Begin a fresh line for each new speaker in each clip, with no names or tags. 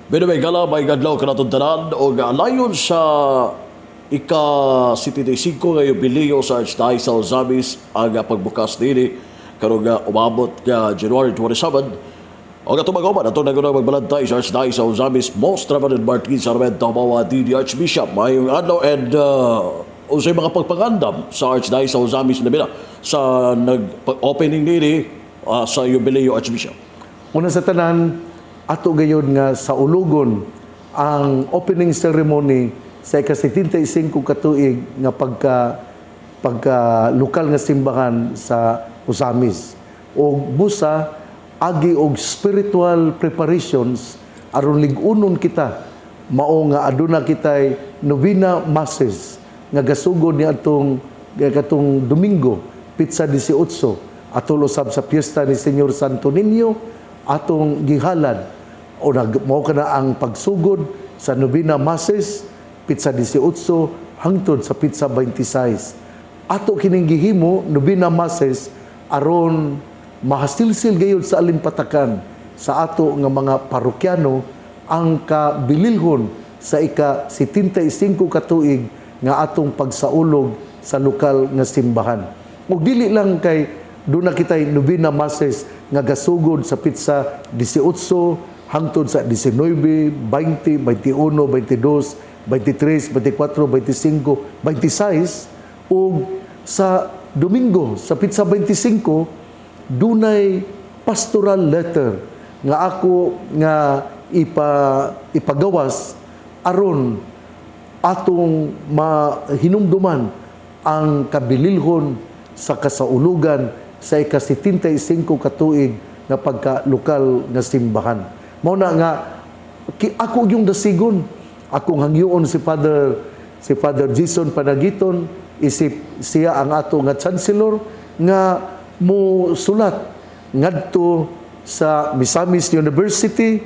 By the way, gala may adlaw kanatong tanan og layon sa ika 75 nga yubileo sa Archdiocese sa Ozamiz ang pagbukas dini karong umabot nga January 27. Og ato mag-uban ato na magbalantay sa Archdiocese sa Ozamiz, Most Reverend Martin Sarmento Mawa, the Archbishop. Maayong adlaw and unsay mga pagpangandam sa Archdiocese sa Ozamiz labi na sa nag-opening dini sa yubileo, Archbishop?
Una sa tanan, ato gayud nga saulugon ang opening ceremony sa ika-75 katuig nga pagka pagka lokal nga simbahan sa Ozamiz. O busa agi og spiritual preparations aron lig-unon kita mao nga aduna kitay novena masses nga gasugod ni atong katong Domingo petsa 18, atol usab sa piyesta ni Señor Santo Niño atong gihalad o nag mao kana ang pagsugod sa novena masses petsa 18 hangtod sa petsa 26. Ato kining gihimo novena masses aron mahasilsil gayud sa alimpatakan sa ato nga mga parokyano ang kabililhon sa ika 75 katuig nga atong pagsaulog sa lokal nga simbahan. Ug dili lang kay duna kitay novena masses nga gasugod sa petsa 18 hangtod sa 19, 20, 21, 22, 23, 24, 25, 26, ug sa Domingo sa petsa 25 dunay pastoral letter nga ako nga ipagawas aron atong mahinumduman ang kabililhon sa kasaulugan sa ika-75 katuig nga pagka lokal nga simbahan. Mao na nga ako yung dasigon, akong hangyoon si Father Jason Panagiton, isip siya ang ato nga chancellor, nga mo sulat ngadto sa Misamis University,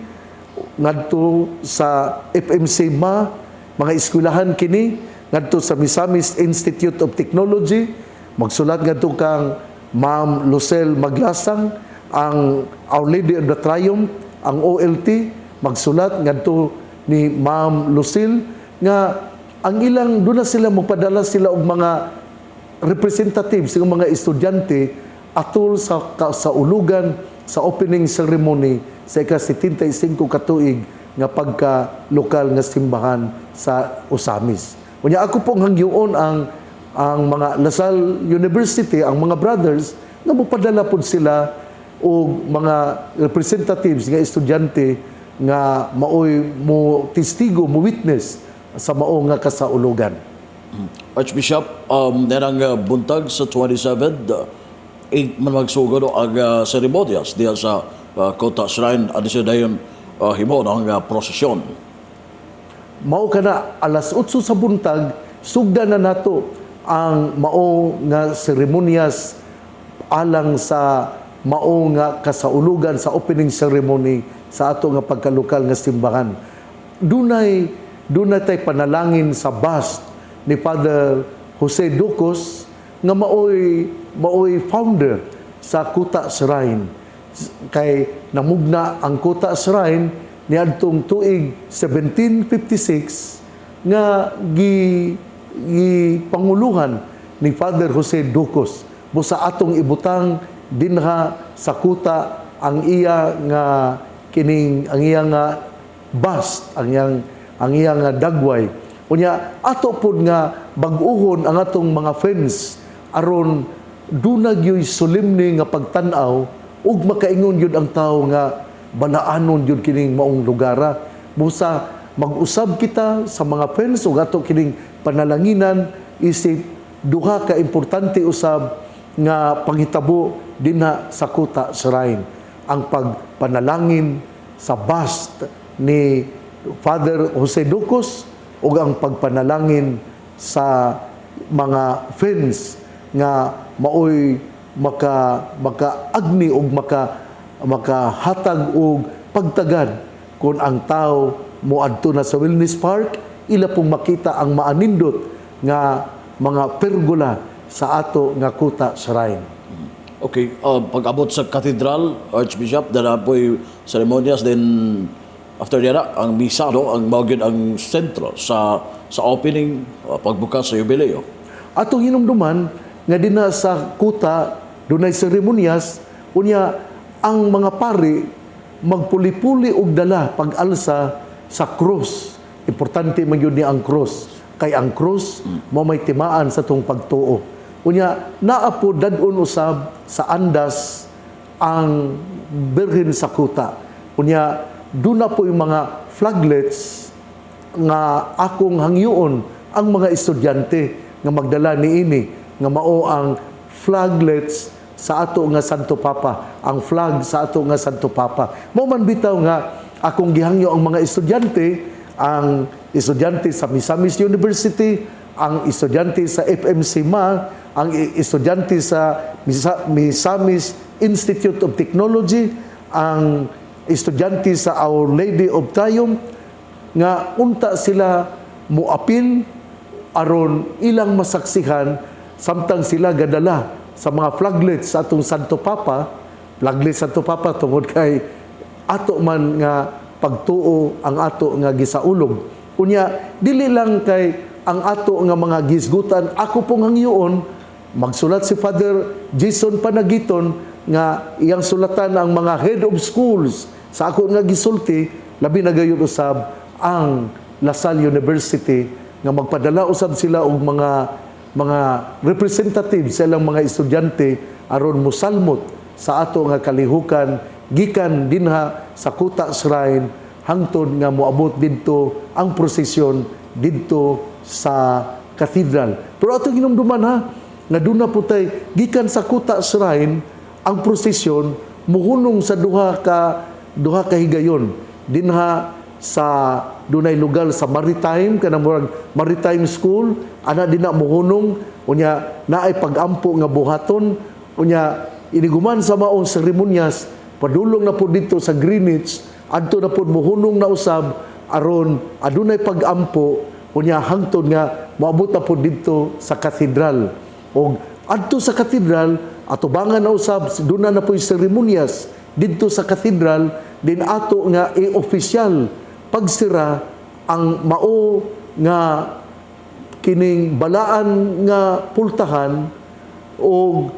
ngadto sa FMC Ma, mga eskwelahan kini, ngadto sa Misamis Institute of Technology, magsulat ngadto kang Ma'am Lucel Maglasang, ang Our Lady of the Triumph, ang OLT, magsulat ngadto ni Ma'am Lucille nga ang ilang doon na sila magpadala sila og mga representatives ng mga estudyante atol sa kasaulugan sa opening ceremony sa ika-75 katuig nga pagka lokal nga simbahan sa Ozamiz. Unya ako pong hangyoon ang mga La Salle University, ang mga brothers nga mopadala pod sila og mga representatives nga estudyante nga maoy mo testigo, mo witness sa mao nga kasaulugan.
Archbishop, nerang buntag sa 27, 8 man magsugod ang seremonyas diya sa Kota Shrine. Ano siya dayon himo ang prosesyon?
Mao kana alas 8 sa buntag sugda na nato ang mao nga seremonyas alang sa mao nga kasaulugan sa opening ceremony sa ato nga pagkalokal nga simbahan. Dunay tay panalangin sa bust ni Father Jose Ducos nga maoy founder sa Kuta Shrine, kay namugna ang Kuta Shrine niadtong tuig 1756 nga gi panguluhan ni Father Jose Ducos. Busa atong ibutang dinha sa kuta ang iya nga kining ang iya nga bust, ang iya nga dagway. Unya ato pod nga bag-uhon ang atong mga fence aron duna gyoy solemne nga pagtan-aw ug makaingon gyud ang tawo nga balaanon gyud kining maong lugara. Busa mag-usab kita sa mga fence ug ato kining panalanginan isip duha ka importante usab nga panghitabo dinha sa Kuta Shrine: ang pagpanalangin sa bust ni Father Jose Ducos ug ang pagpanalangin sa mga fence nga maoy makaagni og makahatag og pagtagad kung ang tao moadto na sa Wellness Park, ila pong makita ang maanindot nga mga pergola sa ato nga Kuta Shrine.
Okay, pag-abot sa cathedral, Archbishop, dara po'y seremonyas, then After niya ang misa, no, ang mao gyud ang sentro sa opening, pagbukas sa jubileo.
Atong hinumduman nga dinha sa kuta dunay seremonyas, unya ang mga pari magpuli-puli og dala pag-alsa sa krus. Importante man gyud ni ang krus kay ang krus mao may timaan sa atong pagtuo. Unya naa po dad-on usab sa andas ang Birhen sa Kuta. Unya duna po yung mga flaglets nga akong hangyoon ang mga estudyante nga magdala niini, nga mao ang flaglets sa ato nga Santo Papa, ang flag sa ato nga Santo Papa. Mao man bitaw nga akong gihangyo ang mga estudyante, ang estudyante sa Misamis University, ang estudyante sa FMC Ma, ang estudyante sa Misamis Institute of Technology, ang estudyante sa Our Lady of Triumph, nga unta sila moapil aron ilang masaksihan samtang sila gadala sa mga flaglets sa atong Santo Papa, flaglets sa Santo Papa tungod kay ato man nga pagtuo ang ato nga gisaulog. Unya dili lang kay ang ato nga mga gisgutan, ako pong hangyoon magsulat si Father Jason Panagiton nga iyang sulatan ang mga head of schools sa ako nga gisulti, labi na gayud usab ang La Salle University, nga magpadala usab sila og mga representative sa ilang mga estudyante aron musalmot sa ato nga kalihukan gikan dinha sa Kuta Shrine hangtod nga moabot didto ang prosesyon didto sa cathedral. Pero atong hinumduman ha, nga duna po tay gikan sa Kuta Shrine ang prosesyon muhunong sa duha ka higayon dinha sa dunay lugar sa Maritime, kanang murag Maritime School ana, dinha muhunong. Unya naay pagampo nga buhaton. Unya iniguman sa maong seremonyas, padulong na po dito sa Greenwich, adto na po muhunong na usab aron adunay pagampo. Unya hangtod nga moabot na po dito sa cathedral, og adto sa cathedral atubangan na usab, duna na po yung seremonyas didto sa cathedral din, ato nga i-official pagsira ang mao nga kining balaan nga pultahan og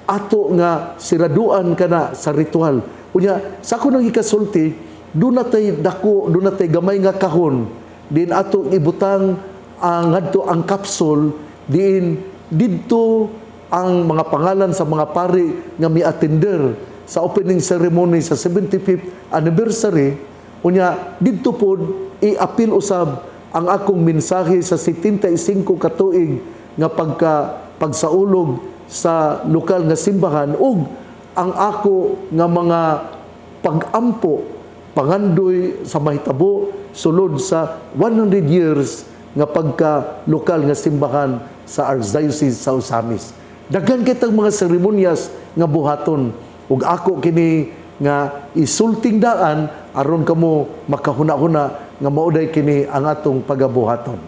ato nga siraduan kana sa ritual. Unya sa ako nang ikasulti, duna tay dako, duna tay gamay nga kahon din ato ibutang ang ngadto ang capsule diin didto ang mga pangalan sa mga pari nga mi-attender sa opening ceremony sa 75th anniversary. Unya didto pod i-apil usab ang akong mensahe sa 75 ka tuig nga pagsaulog sa lokal nga simbahan ug ang ako nga mga pag-ampo, pangandoy sa mahitabo sulod sa 100 years nga pagka lokal nga simbahan sa Archdiocese sa Ozamiz. Daghan kitang mga seremonyas nga buhaton ug ako kini nga isulting daan aron kamo makahuna-huna nga mao day kini ang atong pagabuhaton.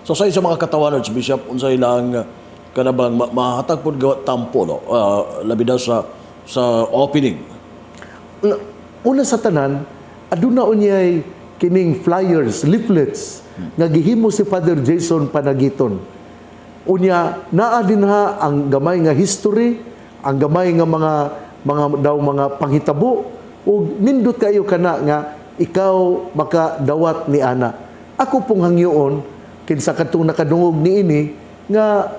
So sa mga katawan, Archbishop, unsay lang kanabang mahatag pod gawa tampo, no? Labi na sa opening.
Una sa tanan, aduna unyay kining flyers, leaflets nga gihimo si Father Jason Panagiton. Unya naa dinha ang gamay nga history, ang gamay nga mga daw mga panghitabo ug nindot kayo kana nga ikaw makadawat ni ana. Ako pong hangyoon kinsa kadtong nakadungog niini nga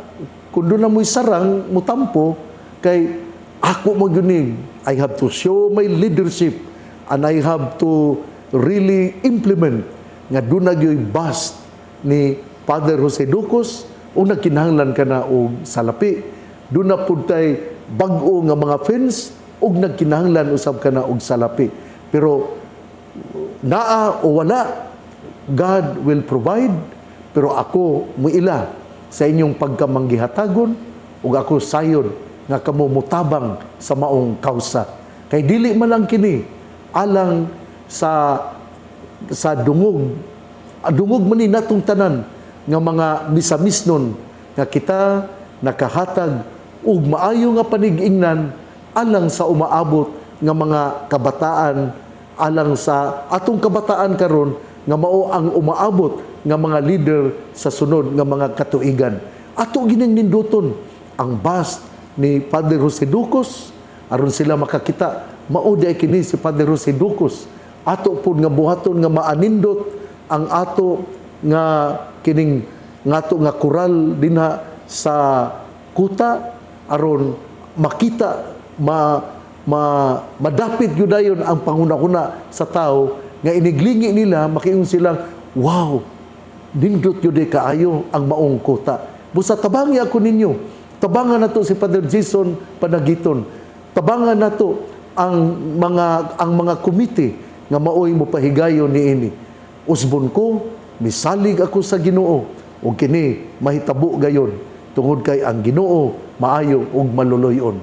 kung duna mo'y sarang mutampo kay ako magyuning I have to show my leadership and I have to really implement nga duna gyoy bust ni Father Jose Ducos o nagkinahanglan ka na og salapi. Duna pud tay bag-o nga mga fence ug nagkinahanglan usab ka na og salapi. Pero naa o wala, God will provide. Pero ako muila sa inyong pagkamanggihatagon ug ako sayon nga kamo mutabang sa maong kausa. Kay dili man lang kini alang sa dungog, dungog man ni natong tanan nga mga misamisnon nga kita nakahatag og maayo nga panig-ingnan alang sa umaabot nga mga kabataan. alang sa atong kabataan karon nga mao ang umaabot nga mga leader sa sunod nga mga katuigan. Ato gining ninduton ang bust ni Father Jose Ducos aron sila makakita mao di kini si Father Jose Ducos. Ato pud nga buhaton nga maanindot ang ato nga kining nga ato nga kural dinha sa kuta aron makita, ma, ma madapit gyud dayon ang panghuna-huna sa tao nga iniglingi nila, makiingon silang, "Wow, nindot gyud kaayo ang maong kuta." Busa tabangi ako ninyo. Tabangan nato si Father Jason Panagiton. Tabangan nato ang mga komite nga maoy mopahigayon niini. Usbon ko, misalig ako sa Ginoo ug kini mahitabo gayon tungod kay ang Ginoo maayo ug maluluy-on.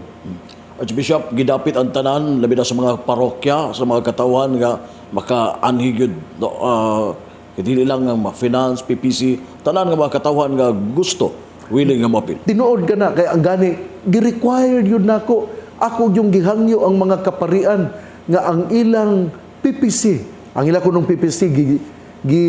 Archbishop, gidapit ang tanan, labi na sa mga parokya, sa mga katawhan nga makaanhi gyud, no, dili lang ang mga finance, PPC, tanan nga mga katawhan nga gusto, willing nga moapil.
Tinuod ka na kay ang gani gi-required yun nako. Ako yung gihangyo ang mga kaparian nga ang ilang PPC, ang ilang kunong PPC gi gi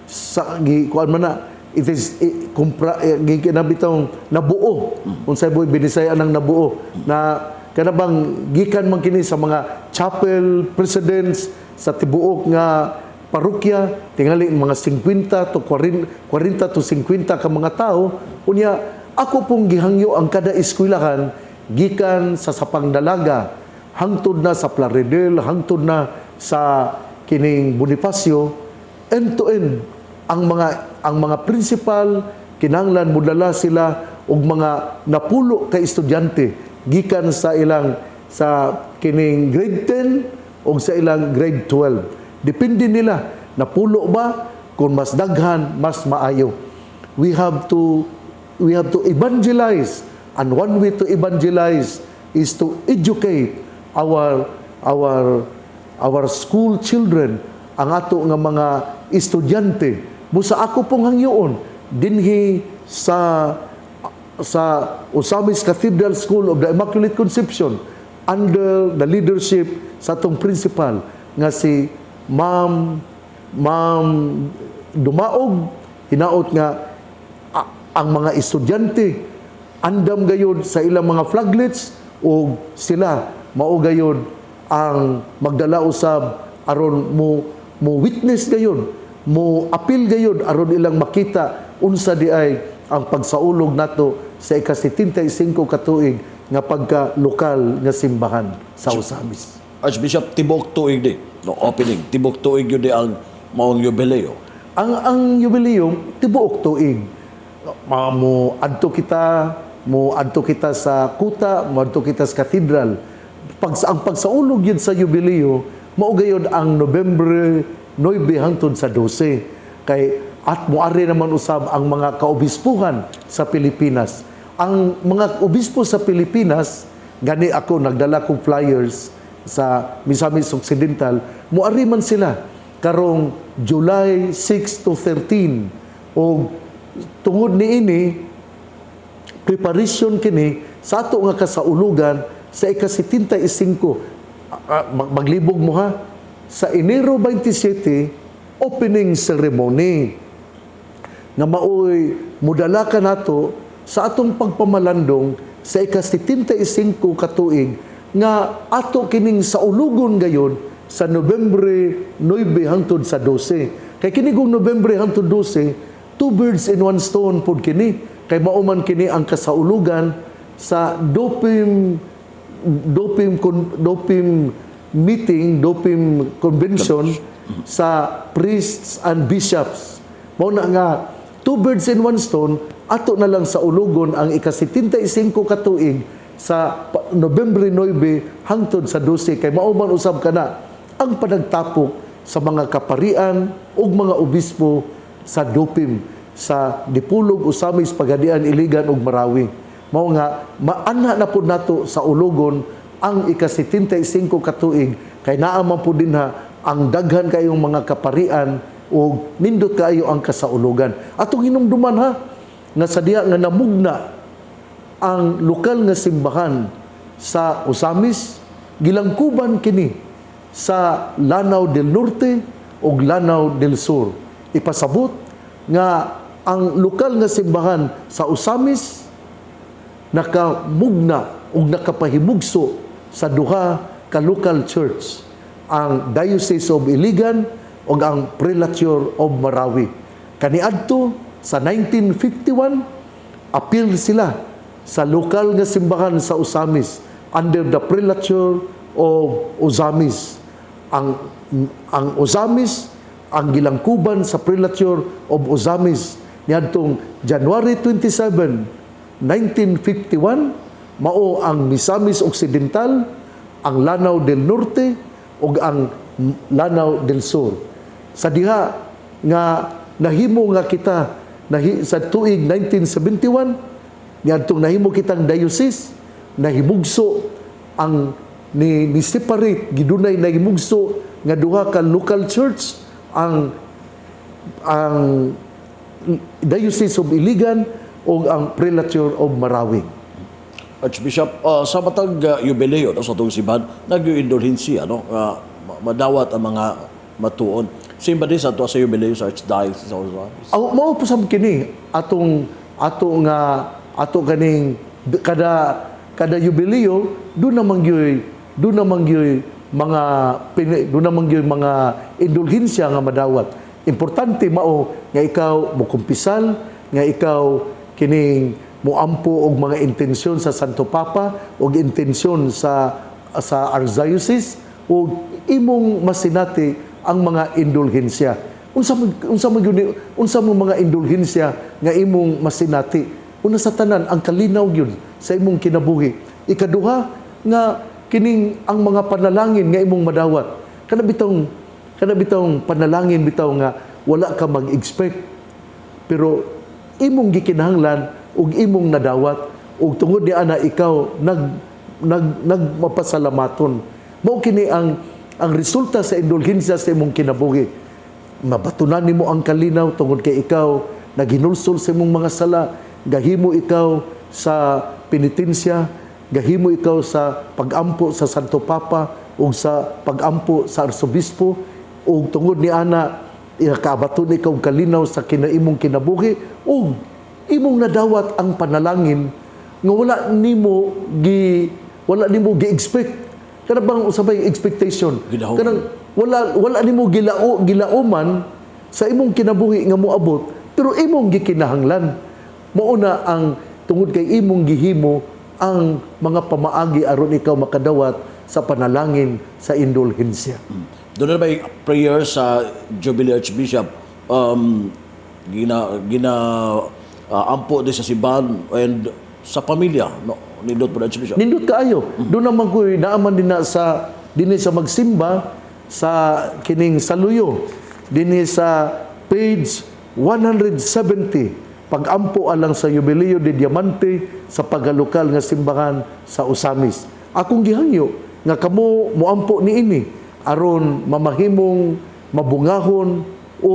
sa gi kuan man na, it is eh, kumpra eh, gi kinabitong nabuo, unsay boy Binisaya nang nabuo na kana bang gikan man kini sa mga chapel presidents sa tibuok nga parokya, tingali mga 50 to 40, 40 to 50 ka mga tao. Unya ako pong gihangyo ang kada eskwelahan gikan sa Sapang Dalaga hangtod na sa Plaridel, hangtod na sa kining Bonifacio, end to end ang mga principal kinahanglan modala sila og mga napulo ka estudyante gikan sa ilang sa kining grade 10 o sa ilang grade 12. Depende nila napulo ba. Kung mas daghan, mas maayo. We have to evangelize, and one way to evangelize is to educate our school children, ang ato nga mga estudyante. Busa ako pong hangyoon dinhi sa Ozamiz Cathedral School of the Immaculate Conception under the leadership sa atong principal nga si Ma'am Dumaog, hinaot nga ang mga estudyante andam gayod sa ilang mga flaglets o sila mao gayod ang magdala usab aron mo witness gayod, mo apil gayod aron ilang makita unsa di ay ang pagsaulog nato sa ika-75 katuig nga pagka lokal nga simbahan sa Ozamiz.
Archbishop, tibok tuig di, no, opening, tibok tuig yun di ang maong jubileo.
Ang jubileo tibuok tuig. Mo adto kita, mo adto kita sa kuta, mo adto kita sa cathedral. Ang pagsaulog yun sa jubileo mao gayod ang Nobyembre 9 hangtod sa 12 kay at moari naman usab ang mga kaobispuhan sa Pilipinas. Ang mga obispo sa Pilipinas, gani ako nagdala kong flyers sa Misamis Occidental, moari man sila karong July 6 to 13 o tungod niini preparation kini sa ato nga kasaulugan sa ika-75. Maglibog mo ha, sa Enero 27 opening ceremony nga maoy modala ka nato sa atong pagpamalandong sa ika-75 katuig nga ato kining saulugon gayon sa Nobyembre 9 hangtod sa 12. Kay kini kung Nobyembre hangtod 12, two birds in one stone pod kini kay mao man kini ang kasaulugan sa DOPIM meeting, DOPIM convention sa priests and bishops. Mao na nga two birds in one stone, ato na lang saulugon ang ika-75 katuig sa Nobyembre 9 hangtod sa 12 kay mao man usab kana ang panagtapok sa mga kaparian ug mga obispo sa DOPIM sa Dipolog, Ozamiz, Pagadian, Iligan ug Marawi. Mao nga maana na pud nato saulugon ang ika-75 katuig kay naa man pud dinha ang daghan kayong mga kaparian ug nindot kaayo ang kasaulugan. Atong hinumduman ha nga sa diha nga namugna ang lokal nga simbahan sa Ozamiz, gilangkuban kini sa Lanao del Norte ug Lanao del Sur. Ipasabot nga ang lokal nga simbahan sa Ozamiz nakamugna ug nakapahimugso sa duha ka local church, ang Diocese of Iligan ug ang Prelature of Marawi. Kaniadto sa 1951, apil sila sa lokal nga simbahan sa Ozamiz under the Prelature of Ozamiz. Ang Ozamiz ang gilangkuban sa Prelature of Ozamiz niadtong January 27, 1951. Mao ang Misamis Occidental, ang Lanao del Norte ug ang Lanao del Sur. Sa diha nga nahimo nga kita sa tuig 1971, niadtong nahimo kitang diocese, nahimugso ang ni separate, gidunay nahimugso nga duha ka local church, ang Diocese of Iligan o ang Prelature of Marawi.
Archbishop, sa matag jubileo, no, sa atong simbahan, nag-indulhensiya, no, madawat ang mga matuon. Simba din sa ato sa jubileo sa Archdiocese sa Ozamiz.
Aw, mao po sab kini atong ato nga ato kaning kada kada jubileo, doon naman gyoy mga doon naman gyoy mga indulhensya nga madawat. Importante mao nga ikaw mokumpisal, nga ikaw kining moampo og mga intensyon sa Santo Papa og intensyon sa Archdiocese ug imong masinati ang mga indulhensya. Unsa man gyud unsa mo mga indulhensya nga imong masinati? Una sa tanan, ang kalinaw gyud sa imong kinabuhi. Ikaduha, nga kining ang mga panalangin nga imong madawat. Kana bitawng panalangin bitaw nga wala ka mag-expect pero imong gikinahanglan ug imong nadawat, ug tungod ni ana ikaw nag nag nagmapasalamaton. Mao kini ang resulta sa indulhensya sa imong kinabuhi. Mabatunan nimo ang kalinaw tungod kay ikaw naghinulsol sa imong mga sala, gahimo ikaw sa penitensya, gahimo ikaw sa pagampo sa Santo Papa ug sa pagampo sa Arsobispo, ug tungod ni ana ikaabaton ikaw og kalinaw sa kinaimong kinabuhi ug imong nadawat ang panalangin nga wala nimo gi-expect. Kana bang usabay expectation?
Gilahom.
Kanang wala wala nimo gilauman sa imong kinabuhi nga moabot, pero imong gikinahanglan. Mao na ang tungod kay imong gihimo ang mga pamaagi aron ikaw makadawat sa panalangin sa indulhensya.
Doon na ba yung prayer sa Jubilee, Archbishop, gina gina ampo din sa simbahan and sa pamilya, no? Nindot po, Archbishop.
Nindot kaayo. Doon naman ko'y naaman din na sa dinhi sa magsimba sa kining saluyo. Dinhi sa page 170, pagampo alang sa Jubileo de Diamante sa pagkalokal nga simbahan sa Ozamiz. Akong gihangyo nga kamo moampo niini aron mamahimong mabungahon o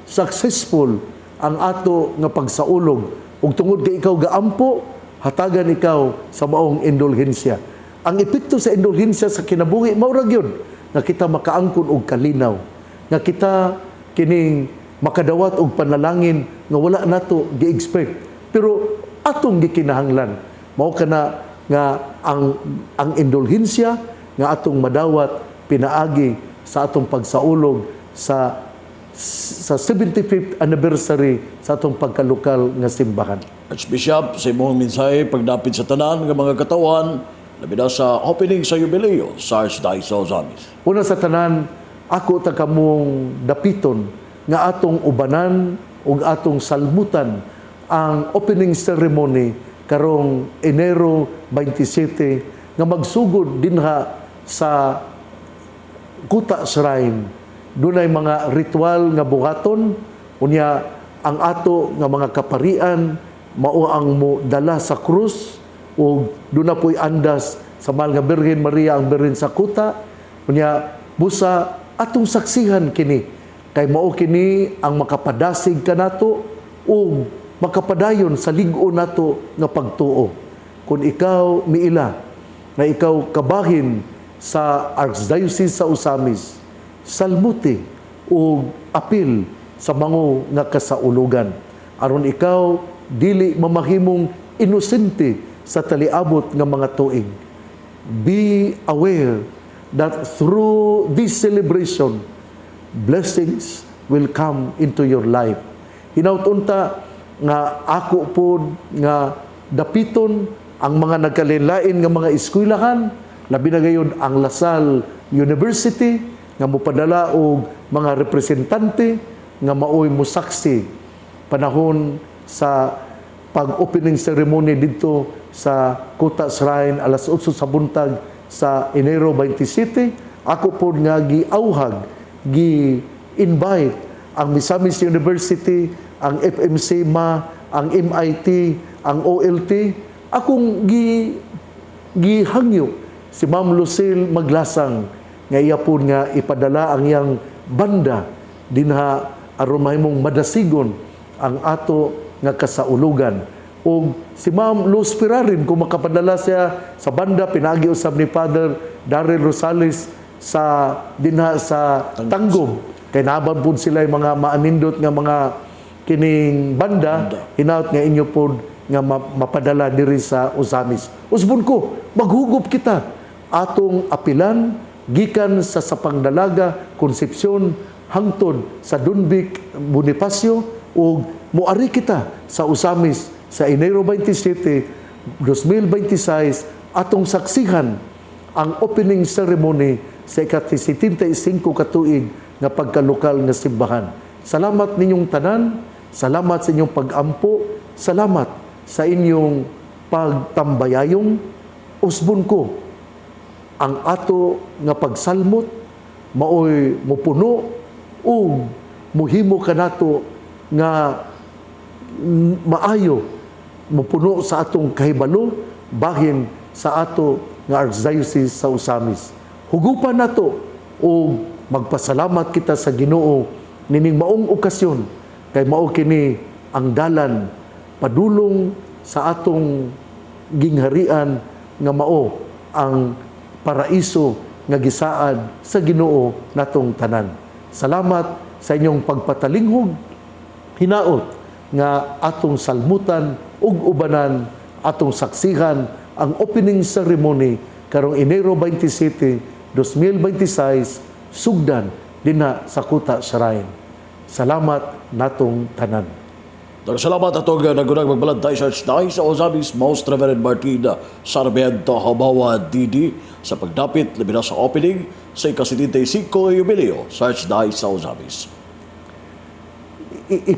successful ang ato nga pagsaulog, ug tungod kay ikaw gaampo, hatagan ikaw sa maong indulhensya. Ang epekto sa indulhensya sa kinabuhi mao ra gyud nga kita makaangkon og kalinaw, nga kita kining makadawat og panalangin nga wala nato gi-expect pero atong gikinahanglan. Mao kana nga ang indulhensya nga atong madawat pinaagi sa atong pagsaulog sa 75th anniversary sa atong pagkalokal nga simbahan.
Archbishop, sa imong mensahe pagdapit sa tanan nga mga katawhan, labi na sa opening sa jubileo sa Archdiocese of Ozamiz.
Una sa tanan, ako ta kamong dapiton nga atong ubanan ug atong salmutan ang opening ceremony karong Enero 27 nga magsugod dinha sa Kuta Shrine. Dunay mga ritual nga buhaton, unya ang ato nga mga kaparian mao ang mo dala sa krus ug duna po'y andas sa Mahal nga Birhen Maria, ang Birhen sa Kuta. Unya busa atong saksihan kini kay mao kini ang makapadasig kanato ug makapadayon sa lig-o nato nga pagtuo. Kung ikaw miila nga ikaw kabahin sa sa Archdiocese sa Ozamiz, salmuti ug apil sa mango nga kasaulugan aron ikaw dili mamahimong inosente sa taliabot nga mga tuig. Be aware that through this celebration, blessings will come into your life. Hinaut unta nga ako pod nga dapiton ang mga nagkalain nga mga eskwelahan, labi na gayon ang La Salle University nga mopadala og mga representante nga maoy mosaksi panahon sa pag-opening ceremony didto sa Kuta Shrine alas 8 sa buntag sa Enero 27. Ako pod nga giauhag, gi-invite ang Misamis University, ang FMC MA, ang MIT, ang OLT. Akong gihangyo si Ma'am Lucille Maglasang nga iya pod nga ipadala ang iyang banda dinha aron mahimong madasigon ang ato nga kasaulugan. Ug si Ma'am Luz Pirarin, kung makapadala siya sa banda pinaagi usab ni Father Daryl Rosales sa dinha sa Tanggob kay naban pud sila yung mga maanindot nga mga kining banda. Hinaut nga inyo pod nga mapadala diri sa Ozamiz. Usbon ko, maghugob kita, atong apilan gikan sa Sapang Dalaga, Concepcion, hangtod sa Dunbic, Bonifacio, ug moari kita sa Ozamiz sa Enero 27, 2026, atong saksihan ang opening ceremony sa ika-75 katuig nga pagkalukal nga simbahan. Salamat ninyong tanan, salamat sa inyong pag-ampo, salamat sa inyong pagtambayayong. Usbon ko, ang ato nga pagsalmot maoy mopuno ug muhimo kanato nga maayo, mopuno sa atong kahibalo bahin sa ato nga Archdiocese sa Ozamiz. Hugupan nato ug magpasalamat kita sa Ginoo nining maong okasyon kay mao kini ang dalan padulong sa atong gingharian nga mao ang paraiso nga gisaad sa Ginoo natong tanan. Salamat sa inyong pagpatalinghog. Hinaot nga atong salmutan ug ubanan, atong saksihan ang opening ceremony karong Enero 27, 2026 sugdan dinha sa Kuta Shrine. Salamat natong tanan.
Daghang salamat atong nagunang magbalantay sa Archdiocese sa Ozamiz, Most Reverend Martin Sarmiento Habawa DD, sa pagdapit labi na sa opening sa ika-75 jubileo sa Archdiocese sa Ozamiz.
I-